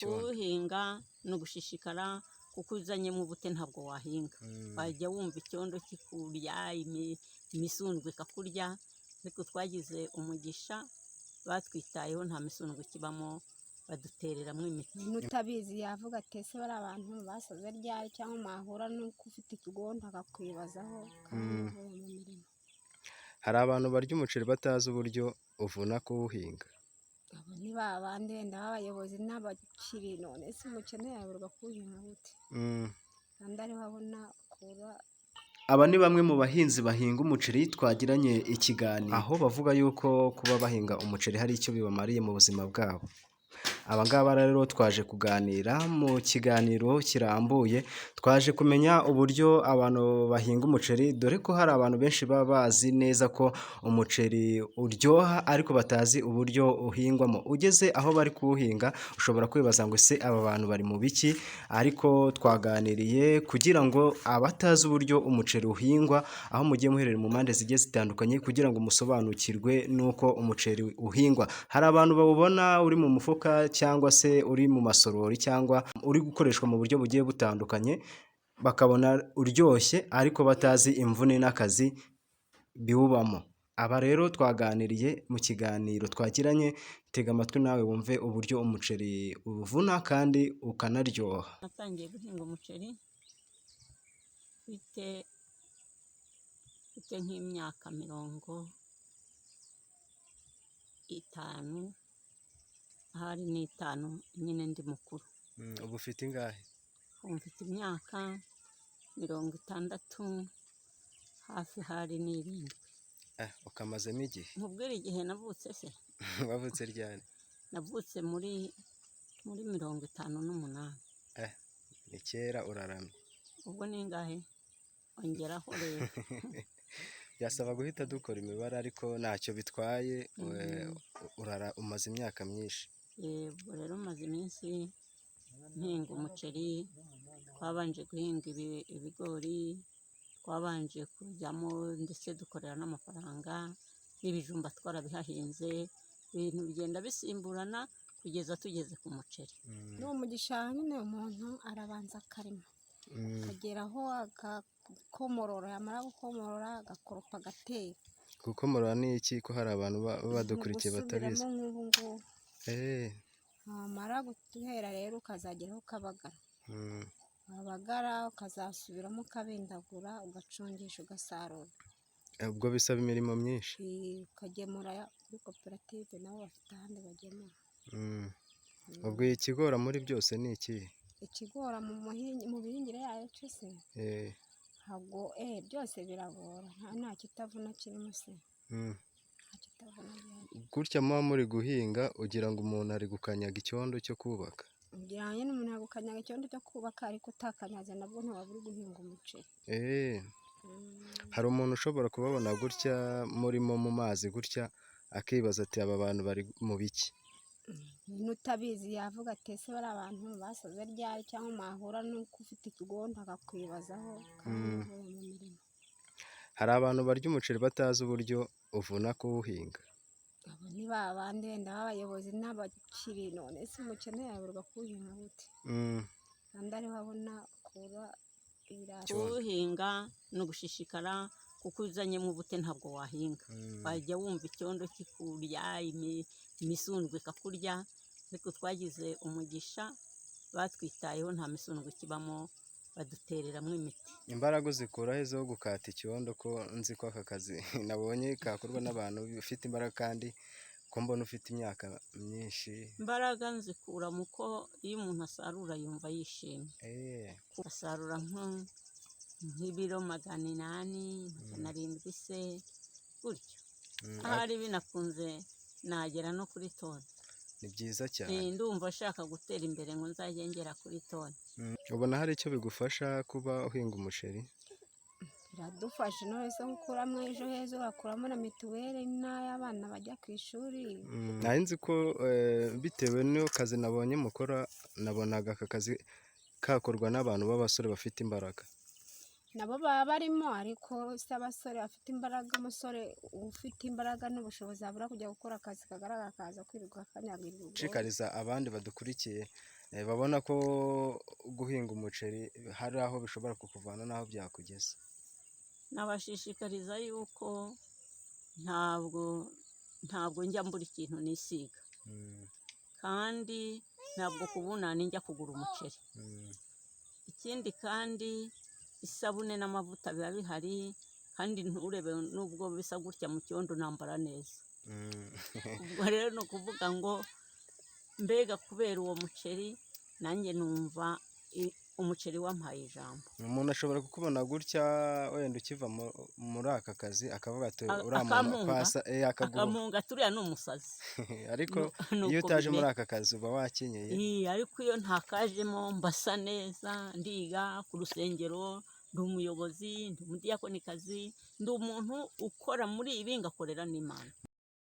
Kuwuhinga ni ugushishikara, kuko uzanyemo ubute ntabwo wahinga. Wajya wumva icyondo kikurya, imisundwe ikakurya, ariko twagize umugisha, batwitayeho, nta misundwe ikibamo, badutereramo imiti. N'utabizi yavuga ati: "Ese bariya abantu basaze ryari?" Cyangwa mwahura n'uko ufite ikigondo akakwibazaho kandi uvuye mu mirimo. Hari abantu barya umuceri batazi uburyo uvuna kuwuhinga. Abo ni ba bandi wenda b'abayobozi n'abakiri. None se umukene yayoberwa kuwuhinga gute kandi ariho abona akura? Aba ni bamwe mu bahinzi bahinga umuceri twagiranye ikiganiro, aho bavuga yuko kuba bahinga umuceri hari icyo bibamariye mu buzima bwabo. Aba ngaba rero twaje kuganira mu kiganiro kirambuye, twaje kumenya uburyo abantu bahinga umuceri, dore ko hari abantu benshi baba bazi neza ko umuceri uryoha ariko batazi uburyo uhingwamo. Ugeze aho bari kuwuhinga ushobora kwibaza ngo: "Ese aba bantu bari mu biki?" Ariko twaganiriye kugira ngo abatazi uburyo umuceri uhingwa, aho mugiye muherereye mu mpande zigiye zitandukanye, kugira ngo musobanukirwe n'uko umuceri uhingwa. Hari abantu bawubona uri mu mufuka cyangwa se uri mu masorori cyangwa uri gukoreshwa mu buryo bugiye butandukanye, bakabona uryoshye ariko batazi imvune n'akazi biwubamo. Aba rero twaganiriye mu kiganiro twagiranye, tega amatwi nawe wumve uburyo umuceri uvuna kandi ukanaryoha. Natangiye guhinga umuceri mfite nk'imyaka 50, ahari n'itanu nyine, ndi mukuru. Ubu ufite ingahe? Ubu mfite imyaka 60 hafi, hari n'irindwi. Ukamazemo igihe. Nkubwire igihe navutse se? Wavutse ryari? Navutse muri 58. Ni kera, uraramye. Ubwo ni ingahe? Ongeraho rero. Byasaba guhita dukora imibare, ariko ntacyo bitwaye. Urara umaze imyaka myinshi. Ubwo rero maze iminsi mpinga umuceri. Twabanje guhinga ibigori, twabanje kujyamo ndetse dukorera n'amafaranga, n'ibijumba twarabihahinze, ibintu bigenda bisimburana kugeza tugeze ku muceri. Ni umugisha nyine, umuntu arabanza akarima, akagera aho agakomorora, yamara gukomorora agakoropa, agatera. Gukomorora ni iki, ko hari abantu baba badukurikiye batabizi? Gusubiramo nk'ubu ngubu. Wamara guhera rero ukazageraho ukabagara. Wabagara ukazasubiramo, ukabindagura, ugacungisha, ugasarura. Ubwo bisaba imirimo myinshi. Ukagemura kuri koperative, nabo bafite ahandi bagemura. Ubwo ikigora muri byose ni ikihe? Ikigora mu mihingire yayo se? Ntabwo byose biragora, nta kitavuna kirimo se? Nta kitavuna gihari. Gutya muba muri guhinga ugira ngo umuntu ari gukanyaga icyondo cyo kubaka. Ugira ngo nyine umuntu yagukanyaga icyondo cyo kubaka, ariko utakanyaze nabwo ntiwaba uri guhinga umuceri. Hari umuntu ushobora kubabona gutya murimo mu mazi gutya, akibaza ati: "Aba bantu bari mu biki?" N'utabizi yavuga ati: "Ese bariya abantu basaze ryari?" Cyangwa mwahura n'uko ufite ikigondo akakwibazaho kandi uvuye mu mirimo. Hari abantu barya umuceri batazi uburyo uvuna kuwuhinga. Abo ni ba bandi wenda b'abayobozi n'abakiri. None se umukene yayoberwa kuwuhinga gute kandi ariho abona akura ibirayi? Kuwuhinga ni ugushishikara, kuko uzanyemo ubute ntabwo wahinga. Wajya wumva icyondo kikurya, imisundwe ikakurya, ariko twagize umugisha, batwitayeho, nta misundwe ikibamo, badutereramo imiti. Imbaraga uzikura he zo gukata icyondo, ko nzi ko aka kazi nabonye kakorwa n'abantu bafite imbaraga, kandi ko mbona ufite imyaka myinshi? Imbaraga nzikura mu ko iyo umuntu asarura yumva yishimye. Asarura nk'ibiro 800, 700 se gutyo. Ahari binakunze nagera no kuri toni. Ni byiza cyane. Ndumva ashaka gutera imbere ngo nzajye ngera kuri toni. Ubona hari icyo bigufasha kuba uhinga umuceri? Biradufasha. None se gukuramo Ejo Heza, ugakuramo na mituweli n'ay'abana bajya ku ishuri. Nari nzi ko bitewe n'akazi nabonye mukora, nabonaga aka kazi kakorwa n'abantu b'abasore bafite imbaraga. Nabo baba barimo, ariko si abasore bafite imbaraga. Umusore ufite imbaraga n'ubushobozi abura kujya gukora akazi kagaragara, akaza kwirirwa akanyagirwa? Nshishikariza abandi badukurikiye. Babona ko guhinga umuceri hari aho bishobora kukuvana n'aho byakugeza. Nabashishikariza yuko ntabwo njya mbura ikintu nisiga, kandi ntabwo kubunani njya kugura umuceri. Ikindi kandi isabune n'amavuta biba bihari, kandi nturebe nubwo bisa gutya mu cyondo nambara neza. Ubwo rero ni ukuvuga ngo mbega kubera uwo muceri nanjye numva umuceri wampaye ijambo. Umuntu ashobora kukubona gutya wenda ukiva muri aka kazi akavuga ati uriya muntu Akampunga. Kwasa akaguha. Akamunga turiya ni umusazi. Ariko Ni iyo uko utaje muri bimera. aka kazi uba wakenyeye. Ariko iyo ntakajemo mbasa neza, ndiga ku rusengero, ndi umuyobozi, ndi umudiyakonikazi, ndi umuntu ukora muri ibi ngakorera n'Imana.